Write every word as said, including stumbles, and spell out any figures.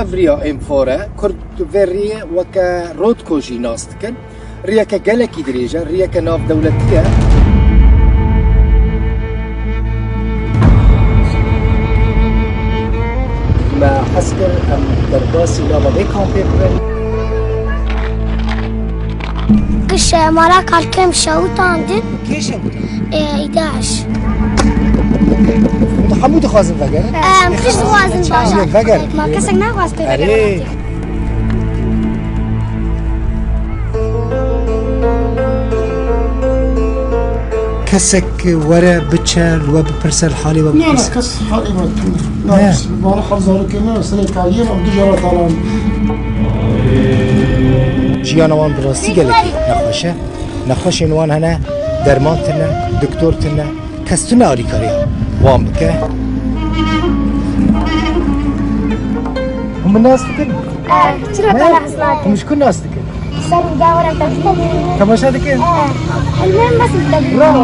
Ev riya ên far e. Kurd vê riyê weke Rothko jî nas dikin. Riyeke gelekî dirêj e, riyeke navdewletî ye. Me hez kir em derbasî nava vê kampê bibin. Kişe mala kalkem şewitandin. Kêşin? Ê, îdaş. Hûn hemû dixwazin vegerin? Em kişt dixwazin bajar. Vegerin. Ma kesek naxwaz pê Erê. Vegerin. Kesek were biçe, li we bipirse, li halê we Ne, ne, bipirse. Kes halê me tune. Ne, Ne. Kes, bana hal zarokê me, sene kariyê me, du jara talan. Jiyana wan bi rastî gelekî nexweş e. Nexweşên wan hene, derman tune, doktor tune, kes tune alîkariya wan bike. Hûn min nas dikin? Eh, çira Ne? Te nas nakin? Hûn ji ku nas dikin? Ser gawara te. Temaşa dikin? Eh, elmem nasıl tabii? Bravo.